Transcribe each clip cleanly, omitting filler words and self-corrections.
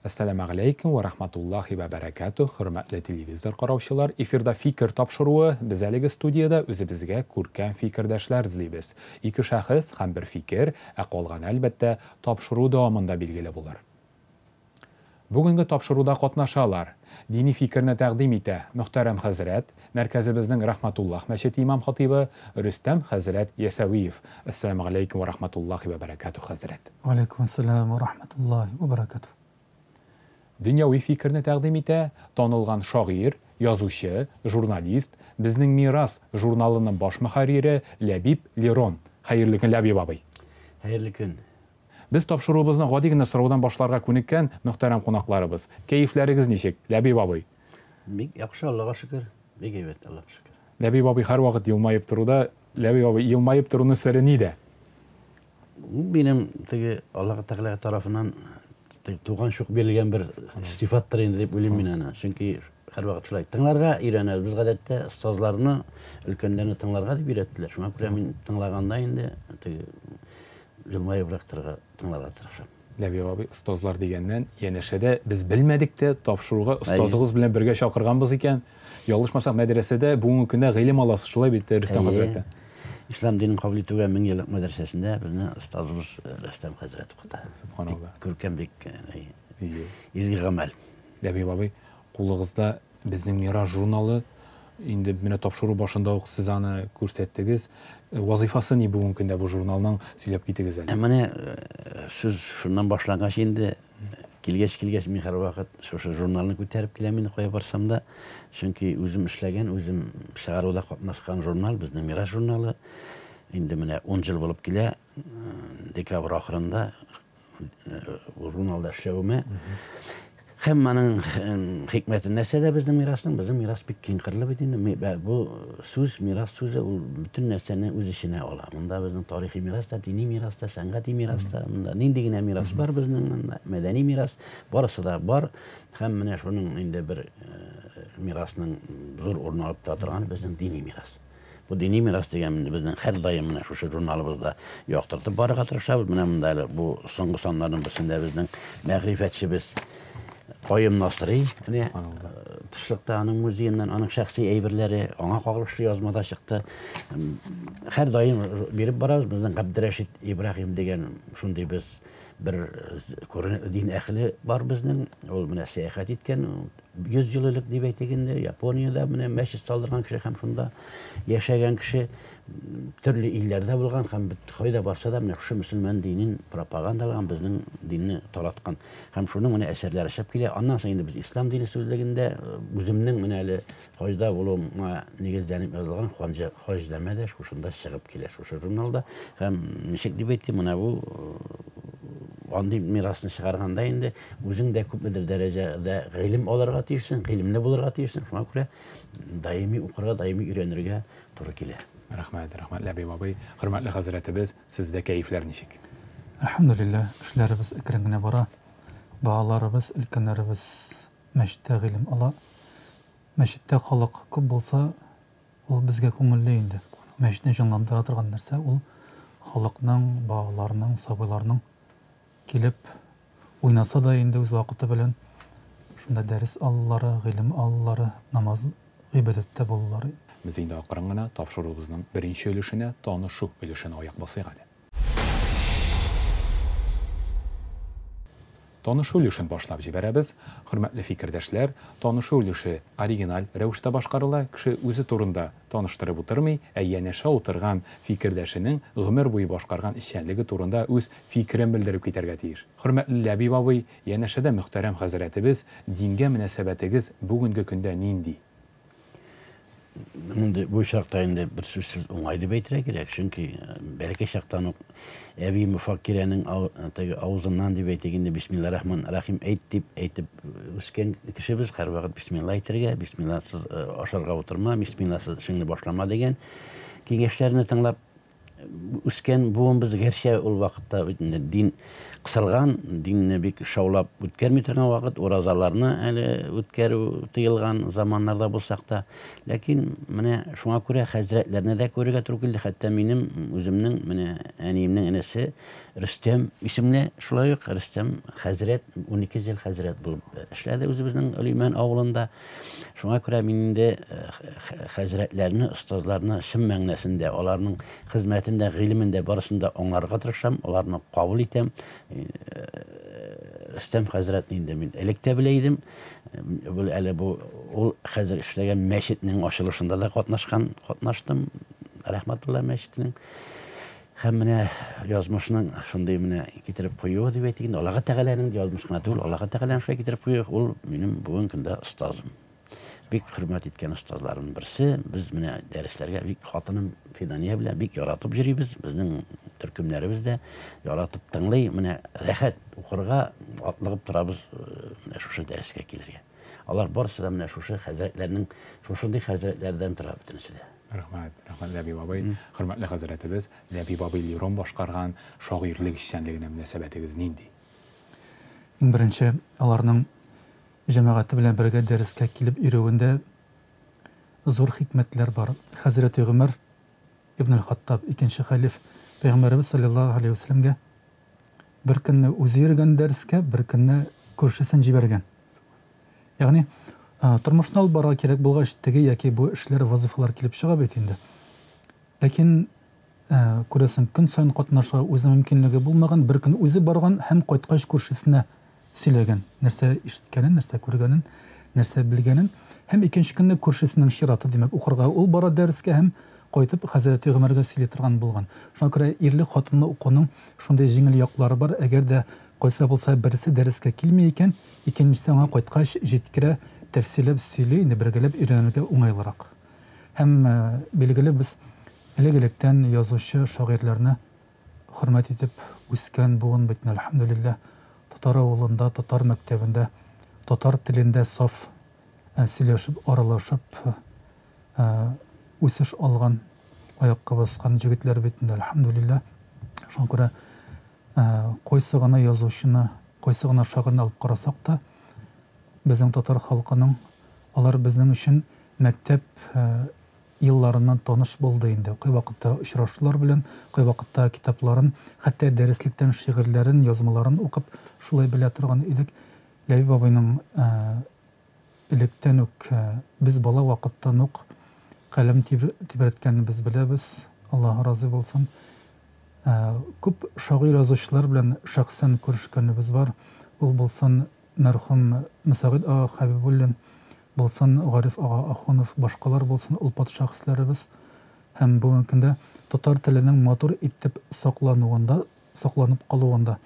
Әссәламәгаләйкем вә рахматуллахи вә бәрәкәтүһ, хөрмәтле телевизор караучылар, эфирда Фикер тапшыруы, без әлеге студиядә үзебезгә күркәм фикердәшләр эзлибез. Ике шәхес һәм бер фикер, ә калганы, әлбәттә, тапшыру дәвамында билгеле булыр. Бүгенге тапшыруда катнашалар, дини фикерне тәкъдим итә мөхтәрәм хәзрәт, мәркәзебезнең Рахматуллах мәчете имам-хатыйбы Рөстәм хәзрәт Ясәвиев. Әссәламәгаләйкем вә рахматуллахи вә бәрәкәтүһ, хәзрәт. Вә аләйкүм әссәлам вә рахматуллахи вә бәрәкәтүһ. Дөньяви фикерне тәкъдим итә танылган шагыйрь, язучы, журналист, Безнең мирас журналының баш мөхәррире Ләбиб Лерон. Хәерле көн, Ләбиб абый! Хәерле көн! Без тапшыруыбызны гади генә сораудан башларга күнеккән, мөхтәрәм кунакларыбыз. Кәефләрегез ничек, Ләбиб абый? Бик яхшы, Аллага шөкер. Бик әйбәт, Аллага шөкер. Ләбиб абый һәрвакыт елмаеп торуда. Ләбиб абый, елмаеп торуның сере нидә? Минем теге Аллаһ Тәгалә тарафыннан туган чук бирелгән бер сыйфаттыр инде дип уйлыйм мин аны. Чөнки һәрвакыт шулай тыңларга өйрәнәбез. Без гадәттә остазларны, өлкәннәрне тыңларга дип өйрәттеләр. Шуңа күрә мин тыңлаганда инде теге елмаебрак торырга, тыңларга тырышам. Ләбиб абый, остазлар дигәннән, янәшәдә без белмәдек тә, тапшыруга остазыгыз белән бергә чакырганбыз икән. Ялгышмасак, мәдрәсәдә бүгенге көндә гыйлем аласыз, шулай бит, Рөстәм хәзрәт? Ислам динен кабул итүгә 1000 еллык мәдрәсәсендә безне остазыбыз Рөстәм хәзрәт укыта. Субханалла. Күркәм бик изге гамәл. Ләбиб абый, кулыгызда Безнең мирас журналы, инде менә тапшыру башында ук сез аны күрсәттегез. Вазыйфасы ни бүгенге көндә бу журналның, сөйләп китегез әле. Ә менә сүз шуннан башлангач инде, килгәч-килгәч мин һәрвакыт шушы журналны күтәреп киләм инде кая барсам да. Чөнки үзем эшләгән, үзем чыгаруда катнашкан журнал, Безнең мирас журналы. Инде менә ун ел булып килә, декабрь ахырында журналда эшләвемә. Һәм аның хикмәте нәрсәдә безнең мирасның? Безнең мирас бик киң кырлы бит инде. Бу сүз, мирас сүзе ул бөтен нәрсәне үз эченә ала. Монда безнең тарихи мирас та, дини мирас та, сәнгати мирас та, монда нинди генә мирас бар безнең монда, мәдәни мирас, барысы да бар. Һәм менә шуның инде бер мирасның зур урын алып тора торганы безнең дини мирас. Бу дини мирас дигән безнең һәрдаим менә шушы журналыбызда яктыртып барырга тырышабыз. Менә монда әле бу соңгы саннарның берсендә безнең мәгърифәтчебез Каюм Насыйри, менә тышлыкта аның музееннан аның шәхси әйберләре, аңа кагылышлы язма да чыкты. Һәрдаим биреп барабыз. Безнең Габдерәшит Ибраһим дигән шундый без бер дин әһеле бар безнең. Ул менә сәяхәт иткән, 100 ел элек дип әйтик инде, Япониядә менә мәчет салдырган кеше һәм шунда яшәгән кеше, төрле илләрдә булган һәм кайда барса да менә шушы мөселман динен пропагандалаган, безнең динне тараткан. Һәм шуның менә әсәрләре чыгып килә. Аннан соң инде без ислам дине сүзлегендә үземнең менә әле хаҗда булуыма нигезләнеп язылган хаҗнамә дә шушында чыгып килә, шушы журналда. Һәм ничек дип әйтим, менә бу андый мирасны чыгарганда инде Үзең дә күпмедер дәрәҗәдә гыйлем алырга тиешсең, гыйлемле булырга тиешсең. Шуңа күрә даими укырга, даими өйрәнергә туры килә. Рәхмәт, рәхмәт, Ләбиб абый. Хөрмәтле хәзрәтебез, сездә кәефләр ничек? Әлхәмдүлилләһ, эшләребез әкрен генә бара. Балаларыбыз, өлкәннәребез мәчеттә гыйлем ала. Мәчеттә халык күп булса, ул безгә күңелле инде. Мәчетне җанландыра торган нәрсә ул халыкның, балаларның, сабыйларның Килеп уйнаса да инде үз вакыты белән шунда дәрес алулары, гыйлем алулары, намаз, гыйбадәттә булулары. Без инде акрын гына тапшыруыбызның беренче өлешенә, танышу өлешенә аяк басыйк әле. Танышу өлешен башлап җибәрәбез. Хөрмәтле фикердәшләр, танышу өлеше оригиналь рәвештә башкарыла, кеше үзе турында таныштырып утырмый, ә янәшә утырган фикердәшенең гомер буе башкарган эшчәнлеге турында үз фикерен белдереп китәргә тиеш. Хөрмәтле Ләбиб абый, янәшәдә мөхтәрәм хәзрәтебез, дингә мөнәсәбәтегез бүгенге көндә нинди? Мондый бу очракта инде бер сүзсез уңай дип әйтергә кирәк, чөнки бәләкәй чактан ук әби Мөфәккирәнең теге авызыннан дип әйтик инде бисмилла рахман рахим әйт дип әйтеп үскән кешебез, һәрвакыт бисмилла әйтергә, бисмилласыз ашарга утырма, бисмилласыз эшеңне башлама дигән киңәшләрне тыңлап. үскән буын без, гәрчә ул вакытта бит инде дин кысылган, динне бик шаулап үткәрми торган вакыт, уразаларны әле үткәрү тыелган заманнарда булсак та, ләкин менә шуңа күрә хәзрәтләрне дә күрергә туры килде. Хәтта минем үземнең менә әниемнең энесе Рөстәм исемле, шулай ук Рөстәм хәзрәт 12 ел хәзрәт булып эшләде үзебезнең Олимән авылында. Шуңа күрә мин инде хәзрәтләрне, остазларны чын мәгънәсендә, аларның хезмәтен дә, гыйлемен дә барысын да аңларга тырышам, аларны кабул итәм. Рөстәм хәзрәтне инде мин элек тә белә идем. Бу әле бу ул хәзер эшләгән мәчетнең ачылышында да катнашкан, катнаштым. Рәхмәтулла мәчетенең. Һәм менә язмышның шундый менә китереп куюы дип әйтик инде, Аллаһы Тәгаләнең язмыш кына түгел, Аллаһы Тәгаләнең шулай китереп куюы, ул минем бүгенге көндә остазым. Бик хөрмәт иткән остазларымның берсе. Без менә дәресләргә бик хатыным Фидания белән бик яратып йөрибез. Безнең төркемнәребез дә яратып тыңлый. Менә рәхәт укырга атлыгып торабыз менә шушы дәрескә килергә. Алар барысы да менә шушы хәзрәтләрнең, шушындый хәзрәтләрдән тора бөтенесе дә. Рәхмәт, рәхмәт, Ләбиб абый. Хөрмәтле хәзрәтебез, Ләбиб абый Лерон башкарган шагыйрьлек эшчәнлегенә мөнәсәбәтегез нинди? Иң беренче, аларның җәмәгате белән бергә дәрескә килеп йөрүендә зур хикмәтләр бар. Хәзрәти Гомәр ибн әл-Хаттаб, икенче хәлиф, Пәйгамбәребез салләллаһу галәйһи ва сәлләмгә бер көнне үзе йөргән дәрескә, бер көнне күршесен җибәргән. Ягъни, тормышны алып барырга кирәк булгач, теге яки бу эшләр, вазыйфалар килеп чыга бит инде. Ләкин, күрәсең, көн саен катнашырга үзе мөмкинлеге булмаган, бер көн үзе барган һәм кайткач күршесенә сөйләгән, нәрсә ишеткәнен, нәрсә күргәнен, нәрсә белгәнен. Һәм икенче көнне күршесенең чираты, димәк, укырга ул бара дәрескә һәм кайтып хәзрәти Гомәргә сөйли торган булган. Шуңа күрә ирле-хатынлы укуның шундый җиңел яклары бар, әгәр дә кайсы булса берсе дәрескә килми икән, икенчесе аңа кайткач җиткерә, тәфсилләп сөйли, инде бергәләп өйрәнергә уңайлырак. Һәм, билгеле, без элек-электән язучы, шагыйрьләрне хөрмәт итеп үскән буын бит, әлхәмдүлилләһ, татар авылында, татар мәктәбендә, татар телендә саф сөйләшеп, аралашып үсеш алган, аякка баскан җегетләр бит инде, әлхәмдүлилләһ. Шуңа күрә кайсы гына язучыны, кайсы гына шагыйрьне алып карасак та, безнең татар халкының, алар безнең өчен мәктәп елларыннан таныш булды инде. Кайвакытта очрашулар белән, кайвакытта китапларын, хәтта дәреслектән шигырьләрен, язмаларын укып, шулай белә торган идек. Ләбиб абыйның электән үк, без бала вакыттан ук каләм тибрәткәнен без беләбез, Аллаһы разый булсын. Күп шагыйрь-язучылар белән шәхсән күрешкәнебез бар. Ул булсын мәрхүм Мөсәгыйть ага Хәбибуллин, булсын Гариф ага Ахунов, башкалар булсын олпат шәхесләребез. Һәм бүгенге көндә татар теленең матур итеп саклануында, сакланып калуында,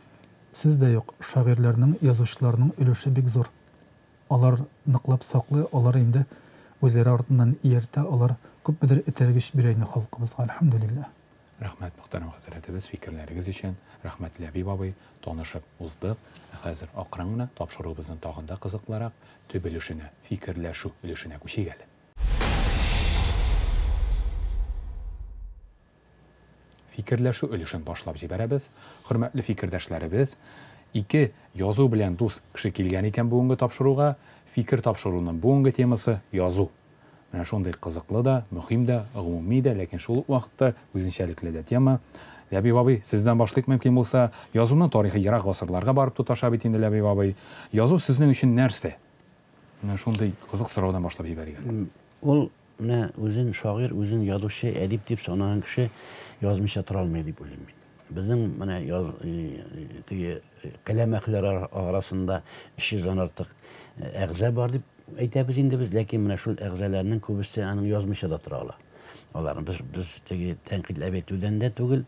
сүз дә юк, шагыйрьләрнең, язучыларның өлеше бик зур. Алар ныклап саклый, алар инде үзләре артыннан ияртә, алар күпмедер этәргеч бирә инде халкыбызга, әлхәмдүлилләһ. Рәхмәт, мөхтәрәм хәзрәтебез, фикерләрегез өчен. Рәхмәт, Ләбиб абый, танышып уздык. Ә хәзер акрын гына тапшыруыбызның тагын да кызыклырак төп өлешенә, фикерләшү өлешенә күчик әле. Фикерләшү өлешен башлап җибәрәбез. Хөрмәтле фикердәшләребез, ике язу белән дус кеше килгән икән бүгенге тапшыруга. Фикер тапшыруның бүгенге темасы язу. Менә шундый кызыклы да, мөһим дә, гомуми дә, ләкин шул ук вакытта үзенчәлекле дә тема. Ләбиб абый, сездән башлыйк мөмкин булса. Язуның тарихы ерак гасырларга барып тоташа бит инде, Ләбиб абый. Язу сезнең өчен нәрсә? Менә шундый кызык сораудан башлап җибәрик әле. Ул менә үзен шагыйрь, үзен язучы, әдип дип санаган кеше язмыйча тора алмый дип уйлыйм мин. Безнең менә яз, теге каләм әһелләре арасында 300 дән артык әгъза бар дип әйтәбез инде без, ләкин менә шул әгъзаларның күбесе аның язмыйча да тора ала. Аларны без, без теге тәнкыйтьләп әйтүдән дә түгел,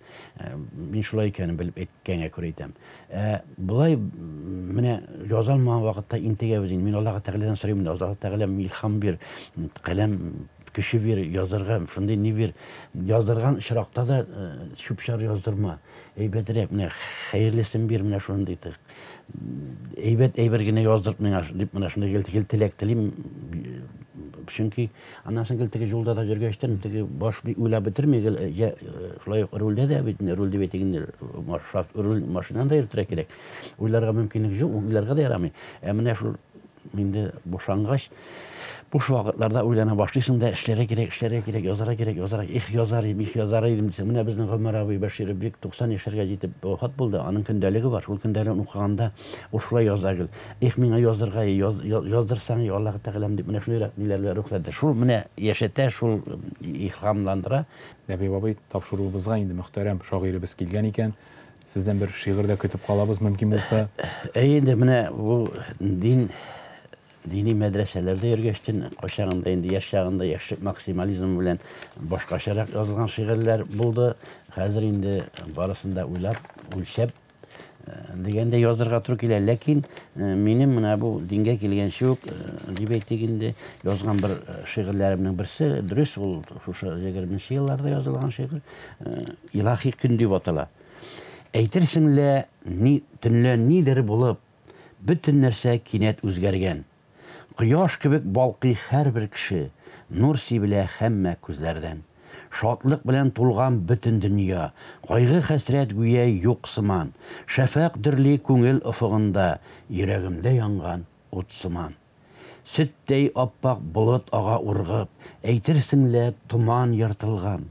мин шулай икәнен белеп әйткәнгә күрә әйтәм. Ә болай менә яза алмаган вакытта интегәбез инде. Мин Аллаһ Тәгаләдән сорыйм инде, Аллаһ Тәгаләм илһам бир, каләм көче бир, язарга шундый ни бир. Яздырган очракта да чүп-чар яздырма. Әйбәтрәк, менә хәерлесен бир, менә шундый әйбәт әйбер генә яздырт миңа дип менә шундый гел теләк телим. Чөнки аннан соң гел теге юлда да йөргәчтән теге баш бик уйлап бетерми, гел я шулай ук рульдә дә бит, руль дип әйтик инде, руль машинаны да йөртергә кирәк. Уйларга мөмкинлек юк, уйларга да ярамый. Ә менә шул инде бушангач, буш вакытларда уйлана башлыйсың да, эшләргә кирәк, эшләргә кирәк, язарга кирәк, язарга, их, язар идем, их, язар идем дисең. Менә безнең Гомәр абый Бәширов бик 90 яшьләргә җитеп вафат булды. Аның көндәлеге бар. Шул көндәлеген укыганда ул шулай яза гел. Их, миңа язырга, яз, яздырсаң, Аллаһ Тәгаләм дип, менә шундыйрак ниләр белән рухландыра. Шул менә яшәтә, шул илһамландыра. Нәби бабай, тапшыруыбызга инде мөхтәрәм шагыйребез килгән икән. Сездән бер шигырь дә көтеп калабыз, мөмкин булса. Әй, инде менә бу дин, дини мәдрәсәләрдә йөргәчтен, кайчагында инде яшь чагында яшьлек максимализмы белән башкачарак язылган шигырьләр булды. Хәзер инде барысын да уйлап, үлчәп дигәндә язырга туры килә. Ләкин минем менә бу дингә килгәнче үк, дип әйтик инде, язган бер шигырьләремнең берсе, дөрес, ул шушы 20 елларда язылган шигырь, Илаһи көн дип атала. Әйтерсең лә, ни, төнлә нидер булып, бөтен нәрсә кинәт үзгәргән. Кояш кебек балкый һәрбер кеше, нур сибелә һәммә күзләрдән. Шатлык белән тулган бөтен дөнья, кайгы-хәсрәт гүя юк сыман. Шәфәкъ дөрли күңел офыгында, йөрәгемдә янган ут сыман. Сөттәй ап-ак болыт ага ургып, әйтерсең лә томан ертылган.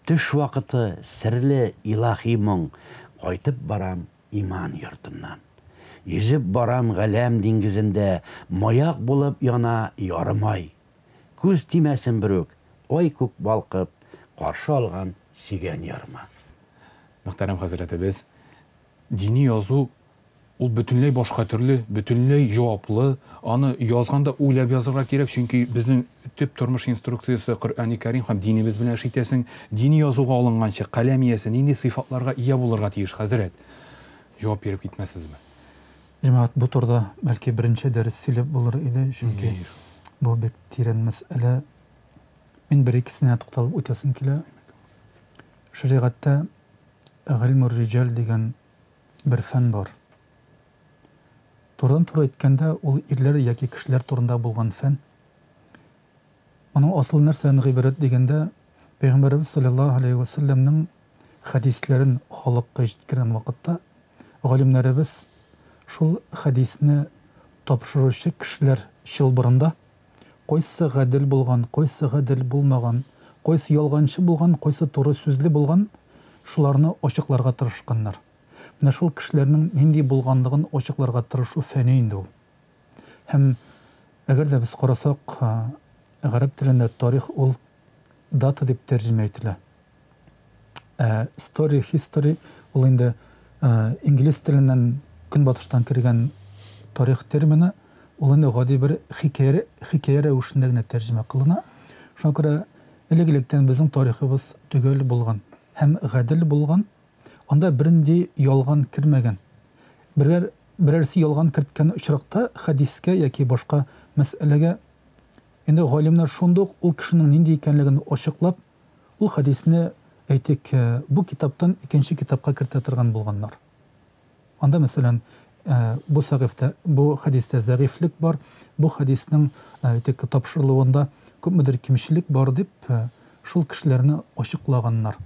Төш вакыты, серле, илаһи моң, кайтып барам иман йортыннан. Йөзеп барам галәм диңгезендә, маяк булып яна ярым ай. Күз тимәсен берүк, ай күк балкып, каршы алган сөйгән ярыма. Мөхтәрәм хәзрәтебез, дини язу ул бөтенләй башка төрле, бөтенләй җаваплы. Аны язганда уйлап язырга кирәк, чөнки безнең төп тормыш инструкциясе Коръәни Кәрим һәм динебез белән эш итәсең. Дини язуга алынганчы каләм иясе нинди сыйфатларга ия булырга тиеш, хәзрәт? Җавап биреп китмәссезме? Җәмәгать, бу турыда бәлки беренче дәрес сөйләп булыр иде, чөнки бу бик тирән мәсьәлә. Мин бер икесенә тукталып үтәсем килә. Шәригатьтә гыйльмур риҗал дигән бер фән бар. Турыдан-туры әйткәндә, ул ирләр яки кешеләр турында булган фән. Моның асылы нәрсәдән гыйбарәт дигәндә, Пәйгамбәребез салләллаһу галәйһи вә сәлләмнең хәдисләрен халыкка җиткергән вакытта, галимнәребез шул хәдисне тапшыручы кешеләр чылбырында кайсы гадел булган, кайсы гадел булмаган, кайсы ялганчы булган, кайсы туры сүзле булган, шуларны ачыкларга тырышканнар. Менә шул кешеләрнең нинди булганлыгын ачыкларга тырышу фәне инде ул. Һәм әгәр дә без карасак, гарәп телендә тарих ул дата дип тәрҗемә ителә. Ә story, history ул инде инглиз теленнән көнбатыштан кергән тарих термины, ул инде гади бер хикәя, хикәя рәвешендә генә тәрҗемә кылына. Шуңа күрә элек-электән безнең тарихыбыз төгәл булган һәм гадел булган. Анда бернинди ялган кермәгән. Берәр берәрсе ялган керткән очракта хәдискә яки башка мәсьәләгә инде галимнәр шундук ул кешенең нинди икәнлеген ачыклап, ул хәдисне, әйтик, бу китаптан икенче китапка кертә торган булганнар. Анда, мәсәлән, бу сәгыйфьтә, бу хәдистә зәгыйфьлек бар, бу хәдиснең, әйтик, тапшырылуында күпмедер кимчелек бар дип, шул кешеләрне ачыклаганнар.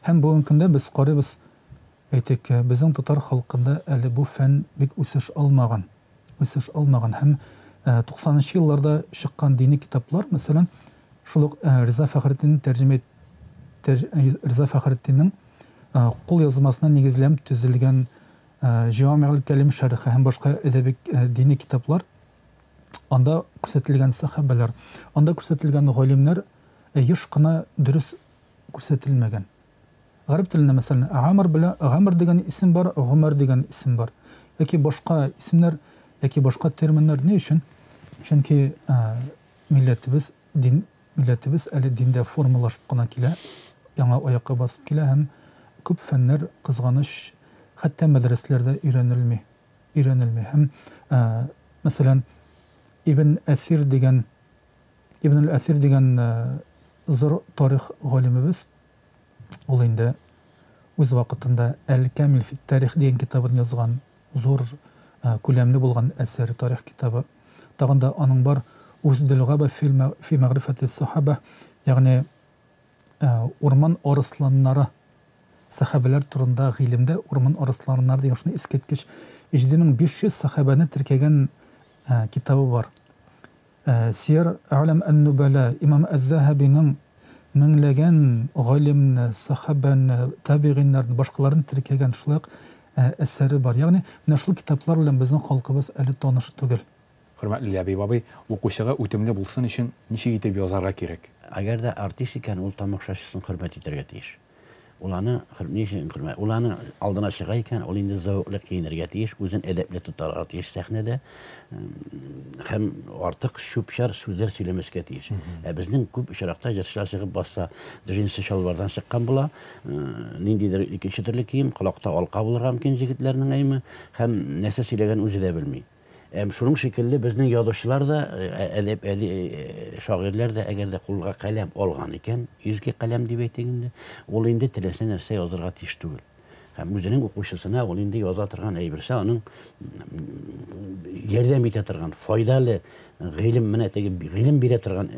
Һәм бүгенге көндә без карыйбыз, әйтик, безнең татар халкында әле бу фән бик үсеш алмаган, үсеш алмаган. Һәм 90 нчы елларда чыккан дини китаплар, мәсәлән, шул ук Риза Фәхретдиннең тәрҗемә Риза Фәхретдиннең кул язмасына нигезләнеп төзелгән Җавамигъ кәлим шәрехе һәм башка әдәби дини китаплар, анда күрсәтелгән сахабәләр, анда күрсәтелгән галимнәр еш кына дөрес күрсәтелмәгән. Гарәп телендә, мәсәлән, Гамр белән Гамр дигән исем бар, Гомәр дигән исем бар. Яки башка исемнәр, яки башка терминнар ни өчен? Чөнки милләтебез дин милләтебез әле диндә формалашып кына килә, яңа аякка басып килә һәм күп фәннәр, кызганыч, хәтта мәдрәсләрдә өйрәнелми. Өйрәнелми. Һәм, мәсәлән, Ибн Әсир дигән Ибн әл-Әсир дигән зур тарих галимебез, ул инде үз вакытында Әл-Камил фит тарих дигән китабын язган, зур күләмле булган әсәр, тарих китабы. Тагын да аның бар. Усдул габа фи мәгърифәти сахаба, ягъни урман арысланнары, сәхабәләр турында гыйлемдә урман арысланнары дигән шундый искиткеч 7500 сәхабәне теркәгән китабы бар. Сияр Әгъләм ән-Нубәлә, Имам әз-Заһабиның меңләгән галимне, сәхабәне, табигыйннарны, башкаларны теркәгән шулай ук әсәре бар. Ягъни менә шул китаплар белән безнең халкыбыз әле таныш түгел. Хөрмәтле Ләбиб абый, укучыга үтемле булсын өчен ничек итеп язарга кирәк? Әгәр дә артист икән, ул тамашачысын хөрмәт итәргә тиеш. Ул аны ни өчен хөрмәт? Ул аны алдына чыга икән, ул инде зәвыклы киенергә тиеш, үзен әдәпле тотарга тиеш сәхнәдә һәм артык чүп-чар сүзләр сөйләмәскә тиеш. Ә безнең күп очракта җырчылар чыгып басса, джинсы чалбардан чыккан була, ниндидер икенче төрле кием, колакта алка булырга мөмкин җегетләрнең әйме, һәм нәрсә сөйләгән үзе дә белми. Һәм шуның шикелле безнең язучылар да, әдәп, шагыйрьләр дә, әгәр дә кулга каләм алган икән, изге каләм дип әйтик инде, ул инде теләсә нәрсә язырга тиеш түгел. Һәм үзенең укучысына ул инде яза торган әйберсе аның ярдәм итә торган, файдалы гыйлем, менә теге гыйлем бирә торган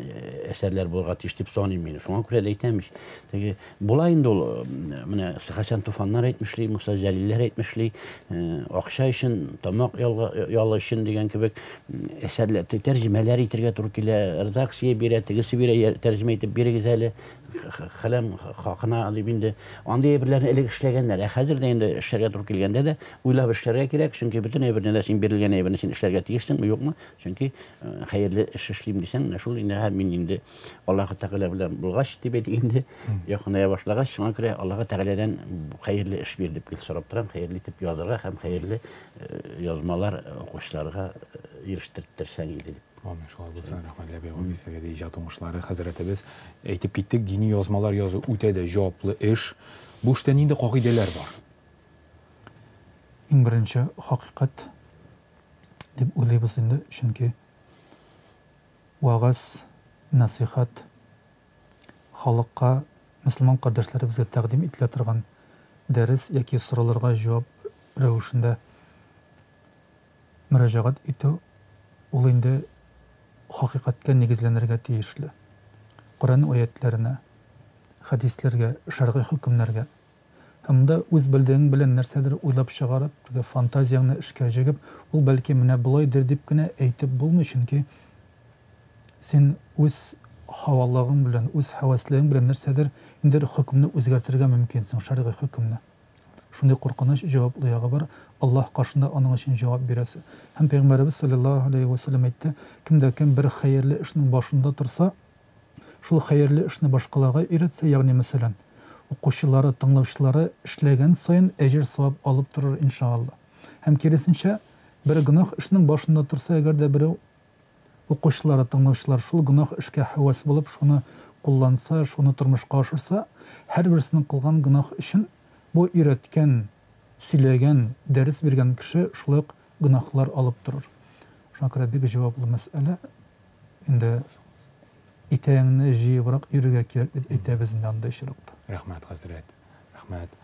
әсәрләр булырга тиеш дип саныйм мин. Шуңа күрә дә әйтәм ич, теге була инде ул, менә Хәсән Туфаннар әйтмешли, Муса Җәлилләр әйтмешли, акча өчен, тамак ялы өчен дигән кебек әсәрләр, тәрҗемәләр итергә туры килә, редакция бирә, тегесе бирә, тәрҗемә итеп бирегез әле, каләм хакына дип инде. Андый әйберләрне элек эшләгәннәр. Ә хәзер дә инде эшләргә туры килгәндә дә уйлап эшләргә кирәк, чөнки бөтен әйберне дә син бирелгән әйберне син эшләргә тиешсеңме, юкмы? Чөнки хәерле эш эшлим дисәң, менә шул инде һәм мин инде Аллаһы Тәгалә белән булгач дип әйтик инде, якыная башлагач, шуңа күрә Аллаһы Тәгаләдән хәерле эш бир дип гел сорап торам, хәерле итеп язырга һәм хәерле язмалар укучыларга ирештерсәң иде дип. Амин, шулай булсын, рәхмәт, Ләбиб абый, сезгә дә иҗат уңышлары. Хәзрәтебез, әйтеп киттек, дини язмалар язу үтә дә җаваплы эш. Бу эштә нинди кагыйдәләр бар? Иң беренче хакыйкать дип уйлыйбыз инде, чөнки вәгазь, нәсыйхәт халыкка, мөселман кардәшләребезгә тәкъдим ителә торган дәрес яки сорауларга җавап рәвешендә мөрәҗәгать итү, ул инде хакыйкатькә нигезләнергә тиешле. Коръән аятьләренә, хәдисләргә, шәргый хөкемнәргә. Һәм монда үз белдегең белән нәрсәдер уйлап чыгарып, теге фантазияңне эшкә җигеп, ул бәлки менә болайдыр дип кенә әйтеп булмый, чөнки син үз һавалыгың белән, үз һәвәслегең белән нәрсәдер, ниндидер хөкемне үзгәртергә мөмкинсең, шәргый хөкемне. Шундый куркыныч җаваплы ягы бар, Аллаһ каршында аның өчен җавап бирәсе. Һәм Пәйгамбәребез салләллаһу галәйһи вә сәлләм әйтте, Кем дә кем бер хәерле эшнең башында торса, шул хәерле эшне башкаларга өйрәтсә, ягъни мәсәлән, укучылары, тыңлаучылары эшләгән саен әҗер-савап алып торыр, иншаАллаһ. Һәм киресенчә, бер гөнаһ эшнең башында торса, әгәр дә берәү, укучылары, тыңлаучылар шул гөнаһ эшкә һәвәс булып, шуны кулланса, шуны тормышка ашырса, һәрберсенең кылган гөнаһ өчен бу өйрәткән, сөйләгән, дәрес биргән кеше шулай ук гөнаһлар алып торыр. Шуңа күрә бик җаваплы мәсьәлә. Инде итәгеңне җыебрак йөрергә кирәк дип әйтәбез инде андый очракта. Рәхмәт, хәзрәт. Рәхмәт.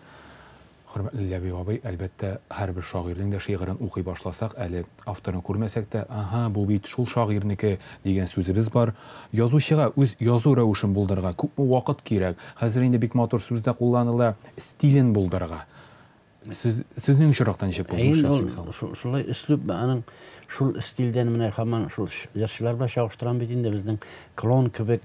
Хөрмәтле Ләбиб абый, әлбәттә, һәрбер шагыйрьнең дә шигырен укый башласак, әле авторын күрмәсәк тә, аһа, бу бит шул шагыйрьнеке дигән сүзебез бар. Язучыга үз язу рәвешен булдырырга күпме вакыт кирәк? Хәзер инде бик матур сүз дә кулланыла, стилен булдырырга. Сез, сезнең очракта ничек булды? Әйе, ул шулай өслүб аның шул стильдән менә һаман шул җырчылар белән чагыштырам бит инде безнең клон кебек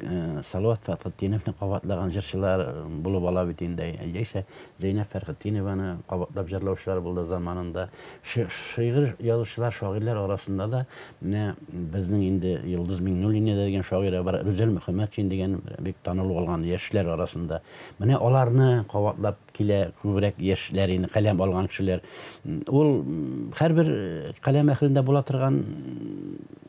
Салават Фәтхетдиновны кабатлаган җырчылар булып ала бит инде. Яисә Зәйнәб Фәрхетдинованы кабатлап җырлаучылар булды заманында. Шигырь язучылар, шагыйрьләр арасында да менә безнең инде Йолдыз Миңнуллина дигән шагыйрә бар, Рүзәл Мөхәммәтшин дигән бик танылу алган яшьләр арасында. Менә аларны кабатлап килә күбрәк яшьләр инде каләм алган кешеләр. Ул һәрбер каләм әһелендә була торган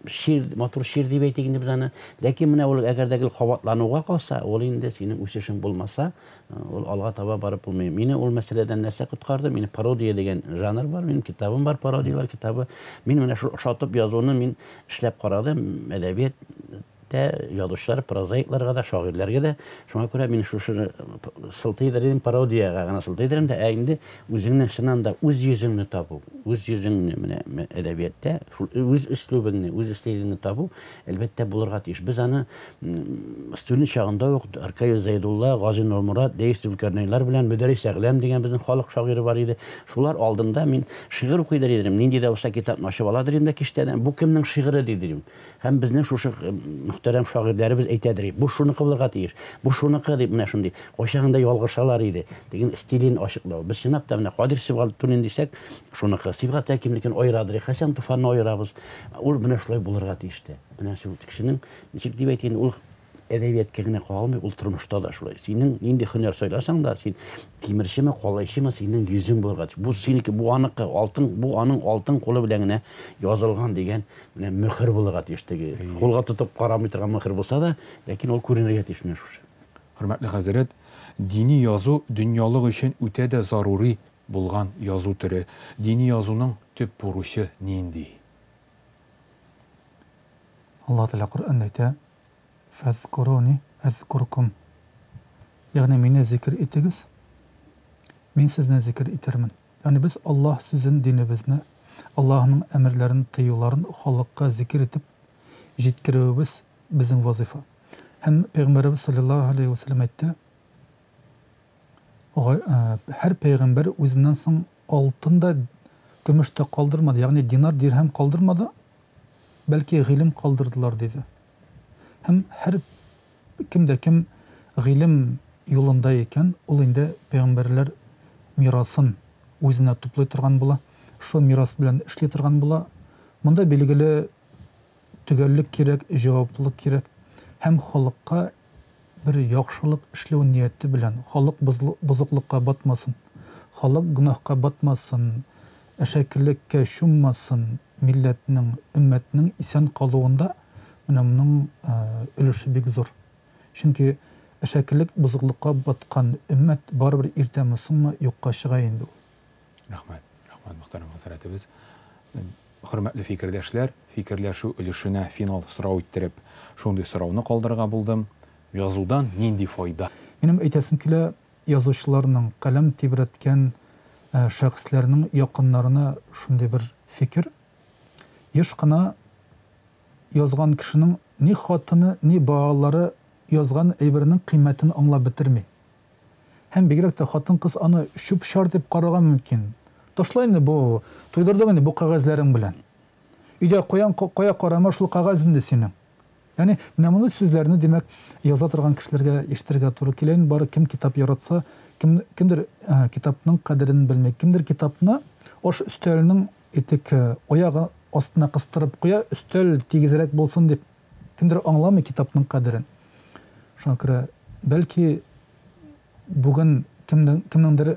шир, матур шир дип әйтик инде без аны. Ләкин менә ул әгәр дә гел кабатлануга калса, ул инде синең үсешең булмаса, ул алга таба барып булмый. Мине ул мәсьәләдән нәрсә коткарды? Мине пародия дигән жанр бар, минем китабым бар, пародияләр китабы. Мин менә шул ошатып язуны мин эшләп карадым, әдәбият Әлбәттә, язучылар, прозаикларга да, шагыйрьләргә дә. Шуңа күрә мин шушыны сылтыйдыр идем, пародиягә генә сылтыйдыр инде, ә инде үзеңнең чыннан да үз йөзеңне табу, үз йөзеңне менә әдәбиятта, шул үз өслүбеңне, үз стилеңне табу, әлбәттә, булырга тиеш. Без аны студент чагында ук Ркаил Зәйдулла, Гази Нурморат, Дәис Зөлкәрнәйләр белән Мөдәррис Әгъләм дигән безнең халык шагыйре бар иде. Шулар алдында мин шигырь укыйдыр идем. Нинди дә булса китапны ачып аладыр идем дә киштәдән, бу кемнең шигыре дидер идем. Һәм безнең шушы мөхтәрәм шагыйрьләребез әйтәдер, бу шуныкы булырга тиеш, бу шуныкы дип менә шундый. Кайчагында ялгышалар иде. Дигән стилен ачыклау. Без чынлап та менә Кадир Сибгатуллин дисәк, шуныкы. Сибгат Хәкимнекен аерадыр, Хәсән Туфанны аерабыз. Ул менә шулай булырга тиеш тә. Менә шул кешенең, ничек дип әйтим, ул әдәбиятка генә кагылмый, ул тормышта да шулай. Синең нинди һөнәр сайласаң да, син тимерчеме, калайчымы, синең йөзең булырга тиеш. Бу синеке, бу аныкы, алтын, бу аның алтын кулы белән генә язылган дигән менә мөһер булырга тиеш теге. Кулга тотып карамый торган мөһер булса да, ләкин ул күренергә тиеш менә шушы. Хөрмәтле хәзрәт, дини язу дөньялык өчен үтә дә зарури булган язу төре. Дини язуның төп бурычы нинди? Аллаһ Тәгалә Коръәндә әйтә, Фәзкуруни әзкуркум. Ягъни мине зикер итегез, мин сезне зикер итермен. Ягъни без Аллаһ сүзен, динебезне, Аллаһның әмерләрен, тыюларын халыкка зикер итеп җиткерүебез безнең вазыйфа. Һәм Пәйгамбәребез салләллаһу галәйһи вә сәлләм әйтте, Һәр пәйгамбәр үзеннән соң алтын да, көмеш тә калдырмады, ягъни динар, дирһәм калдырмады, бәлки гыйлем калдырдылар, диде. Һәм һәр кем дә кем гыйлем юлында икән, ул инде пәйгамбәрләр мирасын үзенә туплый торган була, шул мирас белән эшли торган була. Монда, билгеле, төгәллек кирәк, җаваплылык кирәк һәм халыкка бер яхшылык эшләү нияте белән, халык бозыклыкка батмасын, халык гөнаһка батмасын, әшәкелеккә чуммасын, милләтнең, өммәтнең исән калуында менә моның өлеше бик зур. Чөнки әшәкелек, бозыклыкка баткан өммәт барыбер иртәме-соңмы юкка чыга инде ул. Рәхмәт, рәхмәт, мөхтәрәм хәзрәтебез. Хөрмәтле фикердәшләр, фикерләшү өлешенә финал сорау иттереп, шундый сорауны калдырырга булдым. Язудан нинди файда? Минем әйтәсем килә, язучыларның, каләм тибрәткән шәхесләрнең якыннарына шундый бер фикер. Еш кына язган кешенең ни хатыны, ни балалары язган әйберенең кыйммәтен аңлап бетерми. Һәм бигрәк тә хатын-кыз аны чүп-чар дип карарга мөмкин. Ташла инде бу, туйдырдың инде бу кәгазьләрең белән. Өйдә каян кая карама шул кәгазь инде синең. Ягъни менә мондый сүзләрне, димәк, яза торган кешеләргә ишетергә туры килә инде. Бары кем китап яратса, кем кемдер китапның кадерен белми, кемдер китапны аш өстәленең әйтик, аягы астына кыстырып куя, өстәл тигезрәк булсын дип. Кемдер аңламый китапның кадерен. Шуңа күрә, бәлки, бүген кемнеңдер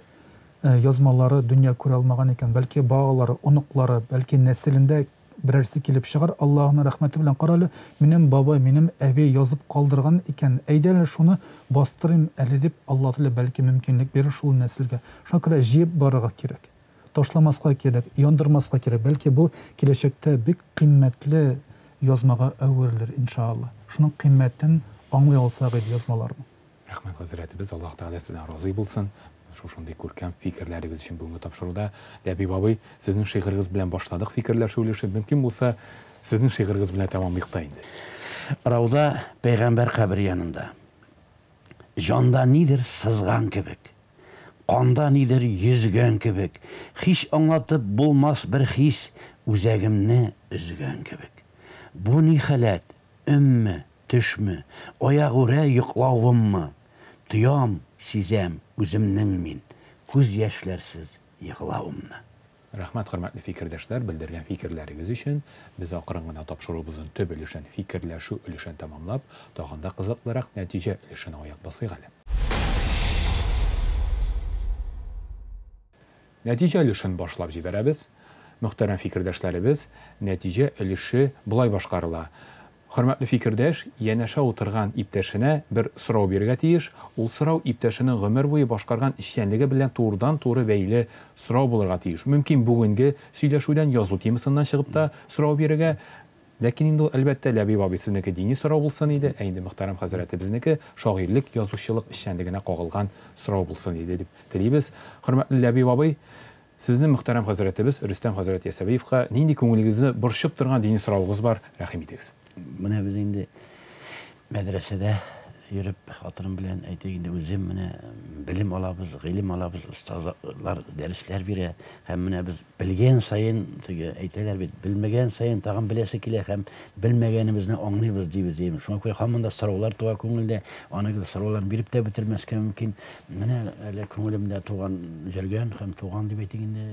язмалары дөнья күрә алмаган икән, бәлки, балалары, оныклары, бәлки, нәселендә берәрсе килеп чыгар, Аллаһының рәхмәте белән, кара әле, минем бабай, минем әби язып калдырган икән, әйдә әле шуны бастырыйм әле дип, Аллаһ Тәгалә, бәлки, мөмкинлек бирер шул нәселгә. Шуңа күрә җыеп барырга кирәк. Ташламаска кирәк, яндырмаска кирәк. Бәлки бу киләчәктә бик кыйммәтле язмага әверелер, иншаАлла. Шуның кыйммәтен аңлый алсак иде язмаларның. Рәхмәт, хәзрәтебез, Аллаһ Тәгалә сездән разый булсын. Шушындый күркәм фикерләрегез өчен бүгенге тапшыруда. Ләбиб абый, сезнең шигырегез белән башладык фикерләшү өлешен. Мөмкин булса, сезнең шигырегез белән тәмамлыйк та инде. Рауда пәйгамбәр кабере янында. Җанда нидер сызган кебек. Канда нидер йөзгән кебек. Һич аңлатып булмас бер хис Үзәгемне өзгән кебек. Бу ни халәт, өнме, төшме, Аягүрә йоклавыммы? Тоям, сизәм, үземнең мин Күз яшьләрсез егълавымны. Рәхмәт, хөрмәтле фикердәшләр, белдергән фикерләрегез өчен. Без акрын гына тапшыруыбызның төп өлешен, фикерләшү өлешен тәмамлап, тагын да кызыклырак нәтиҗә өлешенә аяк басыйк әле. Нәтиҗә өлешен башлап җибәрәбез. Мөхтәрәм фикердәшләребез, нәтиҗә өлеше болай башкарыла. Хөрмәтле фикердәш янәшә утырган иптәшенә бер сорау бирергә тиеш, ул сорау иптәшенең гомер буе башкарган эшчәнлеге белән турыдан-туры бәйле сорау булырга тиеш. Мөмкин бүгенге сөйләшүдән, язу темасыннан чыгып та сорау бирергә. Ләкин инде ул, әлбәттә, Ләбиб абый сезнеке дини сорау булсын иде, ә инде мөхтәрәм хәзрәтебезнеке шагыйрьлек, язучылык эшчәнлегенә кагылган сорау булсын иде дип телибез. Хөрмәтле Ләбиб абый, сезнең мөхтәрәм хәзрәтебез Рөстәм хәзрәт Ясәвиевка нинди күңелегезне борчып торган дини соравыгыз бар, рәхим итегез. Менә без инде мәдрәсәдә йөреп, хатыным белән, әйтик инде, үзем менә белем алабыз, гыйлем алабыз, остазлар дәресләр бирә. Һәм менә без белгән саен, теге әйтәләр бит, белмәгән саен тагын беләсе килә һәм белмәгәнебезне аңлыйбыз дибез. Шуңа күрә һаман да сораулар туа күңелдә, аны гел сорауларын биреп тә бетермәскә мөмкин. Менә әле күңелемдә туган йөргән һәм туган дип әйтик инде,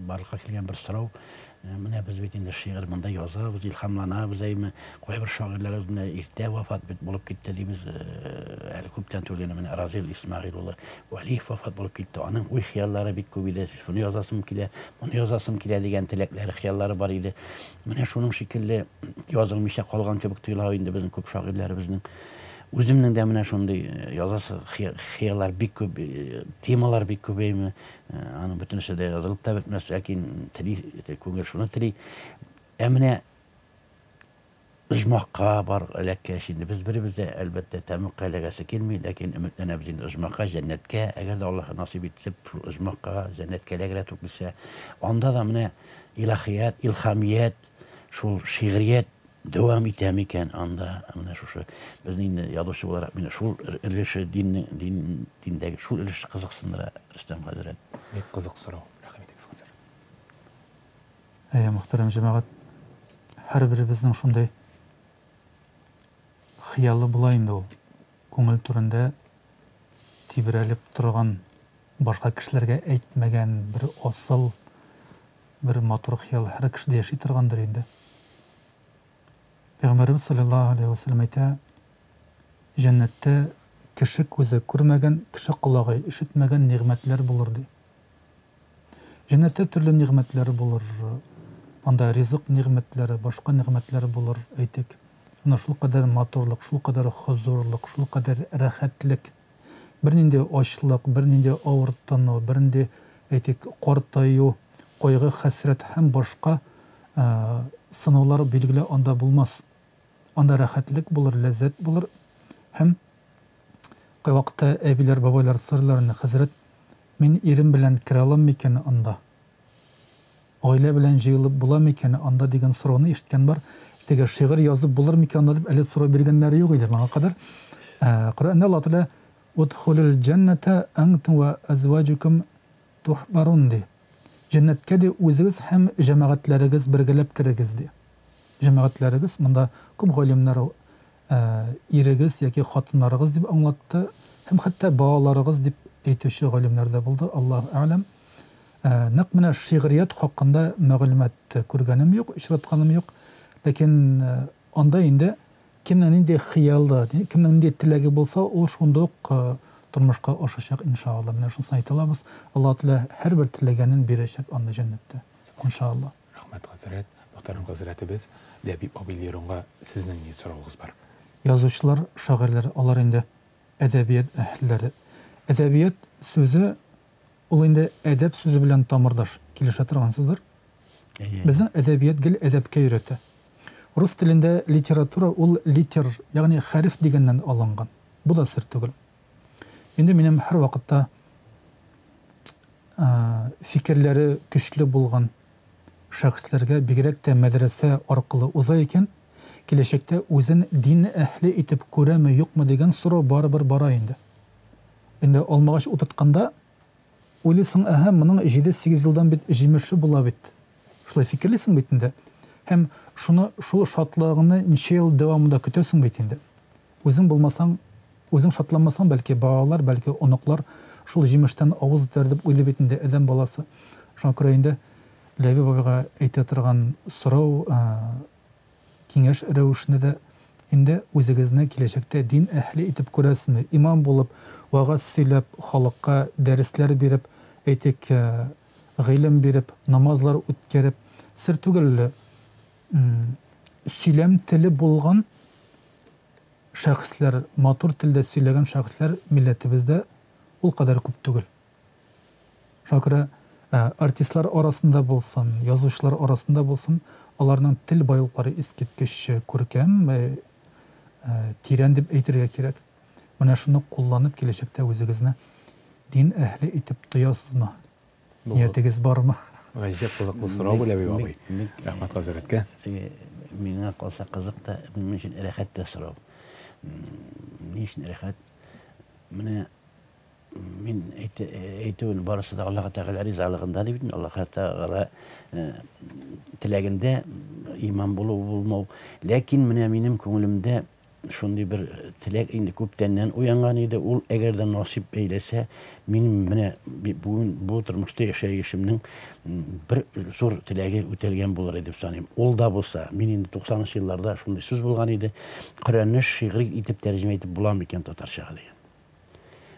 барлыкка килгән бер сорау. Менә без бит инде шигырь монда язабыз, илһамланабыз, әйме. Кайбер шагыйрьләребез менә иртә вафат бит булып китте дибез. Әле күптән түгел генә менә Разил Исмәгыйль улы Вәлиев вафат булып китте. Аның уй-хыяллары бик күп иде. Шуны язасым килә, моны язасым килә дигән теләкләре, хыяллары бар иде. Менә шуның шикелле язылмыйча калган кебек тоела инде безнең күп шагыйрьләребезнең. Үземнең дә менә шундый язасы хыяллар бик күп, темалар бик күп, әйме. Аның бөтенесе дә язылып та бетмәс, ләкин тели, күңел шуны тели. Ә менә оҗмахка бар эләккәч инде без беребез дә, әлбәттә, тәмугка эләгәсе килми, ләкин өметләнәбез инде оҗмахка, җәннәткә, әгәр дә Аллаһ насыйп итеп, шул оҗмахка, җәннәткә эләгергә туры килсә, анда да менә илаһият, илһамият, шул шигърият дәвам итә микән анда менә шушы безнең инде язучы буларак мине шул өлеше диннең дин диндәге шул өлеше кызыксындыра, Рөстәм хәзрәт. Бик кызык сорау, рәхим итегез, хәзрәт. Әйе, мөхтәрәм җәмәгать, һәрберебезнең шундый хыялы була инде ул. Күңел түрендә тибрәлеп торган, башка кешеләргә әйтмәгән бер асыл, бер матур хыял һәр кешедә яши торгандыр инде. Пәйгамбәребез салләллаһу алейһи вә сәлләм әйтә, Җәннәттә кеше күзе күрмәгән, кеше колагы ишетмәгән нигъмәтләр булыр, ди. Җәннәттә төрле нигъмәтләр булыр. Анда ризык нигъмәтләре, башка нигъмәтләр булыр, әйтик. Анда шулкадәр матурлык, шулкадәр хозурлык, шулкадәр рәхәтлек. Бернинди ачлык, бернинди авыртыну, бернинди, әйтик, картаю, кайгы-хәсрәт һәм башка сынаулар, билгеле, анда булмас. Анда рәхәтлек булыр, ләззәт булыр һәм кайвакытта әбиләр, бабайлар сорыйлар инде, хәзрәт, мин ирем белән керә алам микән анда? Гаилә белән җыелып була микән анда дигән сорауны ишеткән бар. Теге шигырь язып булыр микән анда дип әле сорау биргәннәре юк иде моңа кадәр. Коръәндә Аллаһ Тәгалә Удхулул җәннәтә әнтум вә әзваҗукум тухбарун ди. Җәннәткә ди үзегез һәм җәмәгатьләрегез бергәләп керегез ди. Җәмәгатьләрегез монда күп галимнәр ирегез яки хатыннарыгыз дип аңлатты һәм хәтта балаларыгыз дип әйтүче галимнәр дә булды, Аллаһу әгъләм. Нәкъ менә шигърият хакында мәгълүмат күргәнем юк, очратканым юк. Ләкин анда инде кемнең нинди хыялы, кемнең нинди теләге булса, ул шунда ук тормышка ашачак, иншалла. Менә шунысын әйтә алабыз. Аллаһ Тәгалә һәрбер теләгәнен бирәчәк анда җәннәттә, иншалла. Рәхмәт, хәзрәт. Мөхтәрәм хәзрәтебез, Ләбиб абый Леронга сезнең ни соравыгыз бар? Язучылар, шагыйрьләр, алар инде әдәбият әһелләре. Әдәбият сүзе Ул инде әдәп сүзе белән тамырдаш, килешә торгансыздыр. Безнең әдәбият гел әдәпкә өйрәтә. Рус телендә литература ул литер, ягъни хәреф дигәннән алынган. Бу да сер түгел. Инде минем һәрвакытта фикерләре көчле булган шәхесләргә, бигрәк тә мәдрәсә аркылы уза икән, киләчәктә үзен дин әһле итеп күрәме, юкмы дигән сорау барыбер бара инде. Инде алмагач утыртканда, уйлыйсың, әһә, моның җиде-сигез елдан бит җимеше була бит. Шулай фикерлисең бит инде. Һәм шуны, шул шатлыгыңны ничә ел дәвамында көтәсең бит инде. Үзең булмасаң, үзең шатланмасаң, бәлки балалар, бәлки оныклар шул җимештән авыз итәр дип уйлый бит инде адәм баласы. Шуңа күрә инде Ләбиб абыйга әйтә торган сорау, киңәш рәвешендә дә инде үзегезне киләчәктә дин әһеле итеп күрәсезме? Имам булып, вәгазь сөйләп, халыкка дәресләр биреп, әйтик, гыйлем биреп, намазлар үткәреп, сер түгел, сөйләм теле булган шәхесләр, матур телдә сөйләгән шәхесләр милләтебездә ул кадәр күп түгел. Шуңа күрә артистлар арасында булсын, язучылар арасында булсын, Аларның тел байлыклары искиткеч күркәм, тирән дип әйтергә кирәк. Менә шуны кулланып киләчәктә үзегезне дин әһле итеп тоясызмы? Ниятегез бармы? Гаҗәп кызыклы сорау бу, Ләбиб абый. Рәхмәт хәзрәткә. Миңа калса кызык та, минем өчен рәхәт тә сорау. Ни өчен рәхәт? Менә мин әйтүен барысы да Аллаһ Тәгалә ризалыгында дип бит, Аллаһ Тәгалә теләгендә иман булу булмау. Ләкин менә минем күңелемдә шундый бер теләк инде күптәннән уянган иде. Ул әгәр дә насыйп әйләсә, мин менә бүген бу тормышта яшәешемнең бер зур теләге үтәлгән булыр иде дип саныйм. Ул да булса, мин инде 90 елларда шундый сүз булган иде, Коръәнне шигъри итеп тәрҗемә итеп була микән татарчага дигән.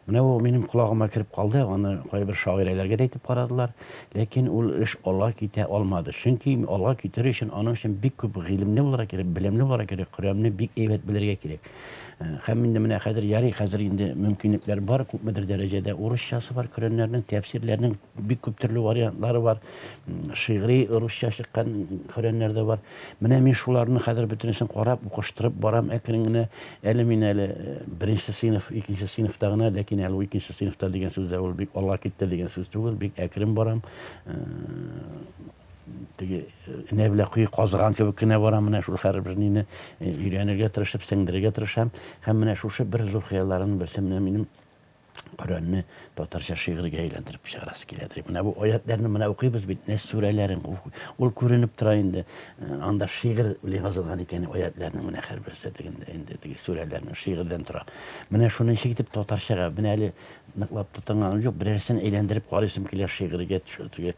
Менә бу минем колагыма кереп калды, аны кайбер шагыйрәләргә дә әйтеп карадылар, ләкин ул эш алга китә алмады. Чөнки алга китер өчен аның өчен бик күп гыйлемле булырга кирәк, белемле булырга кирәк, Коръәнне бик әйбәт белергә кирәк. Һәм инде менә хәзер ярый, хәзер инде мөмкинлекләр бар, күпмедер дәрәҗәдә урысчасы бар, Коръәннәрнең, тәфсирләрнең бик күп төрле вариантлары бар, шигъри русча чыккан Коръәннәр дә бар. Менә мин шуларны хәзер бөтенесен карап, укыштырып барам әкрен генә. Әле мин әле беренче сыйныф, икенче сыйныфта гына, ләкин әле ул икенче сыйныфта дигән сүз дә ул бик алга китте дигән сүз түгел, бик әкрен барам. Теге энә белән кое казыган кебек кенә барам, менә шул һәрбер нине өйрәнергә тырышып, сеңдерергә тырышам. Һәм менә шушы бер зур хыялларымның берсе менә минем Коръәнне татарча шигырьгә әйләндереп чыгарасы киләдер. Менә бу аятләрне менә укыйбыз бит, Нәс сүрәләрен ул күренеп тора инде. Анда шигырь белән язылган икән аятләрнең менә һәрберсе тегендә инде теге сүрәләрнең шигырьдән тора. Менә шуны ничек итеп татарчага, менә әле ныклап тотынганым юк, берәрсен әйләндереп карыйсым килә шигырьгә, теге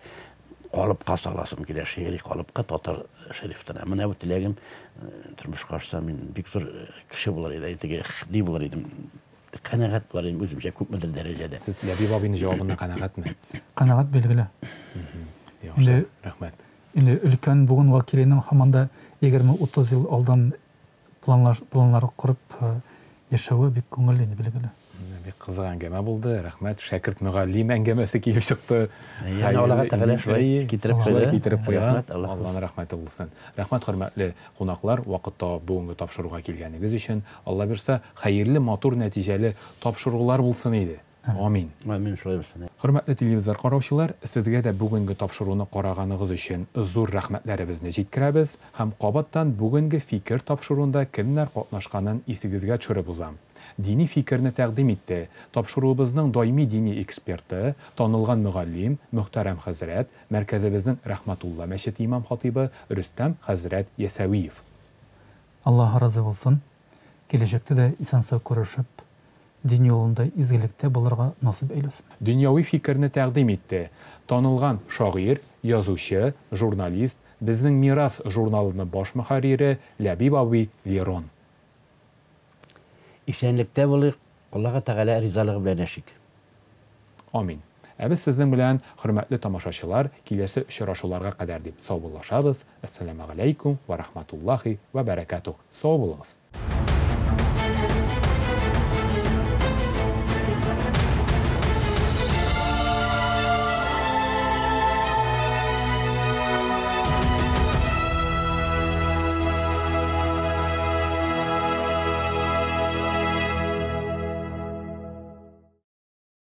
калыпка саласым килә, шигъри калыпка татар шрифтына. Менә бу теләгем тормышка ашса, мин бик зур кеше булыр идем, теге ни булыр идем. Канәгать булар идем үземчә күпмедер дәрәҗәдә. Сез Ләбиб абыйның җавабыннан канәгатьме? Канәгать, билгеле. Яхшы, рәхмәт. Инде өлкән буын вәкиленең һаман да 20-30 ел алдан планлар, планнар корып яшәве бик күңелле инде, билгеле. Бик кызык әңгәмә булды, рәхмәт. Шәкерт мөгаллим әңгәмәсе килеп чыкты. Яны Аллаһ Тәгалә шулай китереп куйды. Шулай китереп куйган. Аллаһның рәхмәте булсын. Рәхмәт, хөрмәтле кунаклар, вакыт табып бүгенге тапшыруга килгәнегез өчен. Алла бирса, хәерле, матур, нәтиҗәле тапшырулар булсын иде. Амин. Амин, шулай булсын. Хөрмәтле телевизор караучылар, сезгә дә бүгенге тапшыруны караганыгыз өчен зур рәхмәтләребезне җиткерәбез һәм кабаттан бүгенге фикер тапшыруында кемнәр катнашканын исегезгә төшереп узам. Дини фикерне тәкъдим итте тапшыруыбызның даими дини эксперты, танылган мөгаллим, мөхтәрәм хәзрәт, мәркәзебезнең Рәхмәтулла мәчете имам-хатыйбы Рөстәм хәзрәт Ясәвиев. Аллаһ разый булсын. Киләчәктә дә исән-сау күрешеп, дин юлында изгелектә булырга насыйп әйләсен. Дөньяви фикерне тәкъдим итте танылган шагыйрь, язучы, журналист, Безнең мирас журналыны баш мөхәррире Ләбиб абый Лерон. Исәнлектә булыйк, Аллаһы Тәгалә ризалыгы белән яшик. Амин. Ә без сезнең белән, хөрмәтле тамашачылар, киләсе очрашуларга кадәр дип саубуллашабыз. Әссәламәгаләйкүм вә рахматуллахи вә бәрәкәтүһ. Сау булыгыз!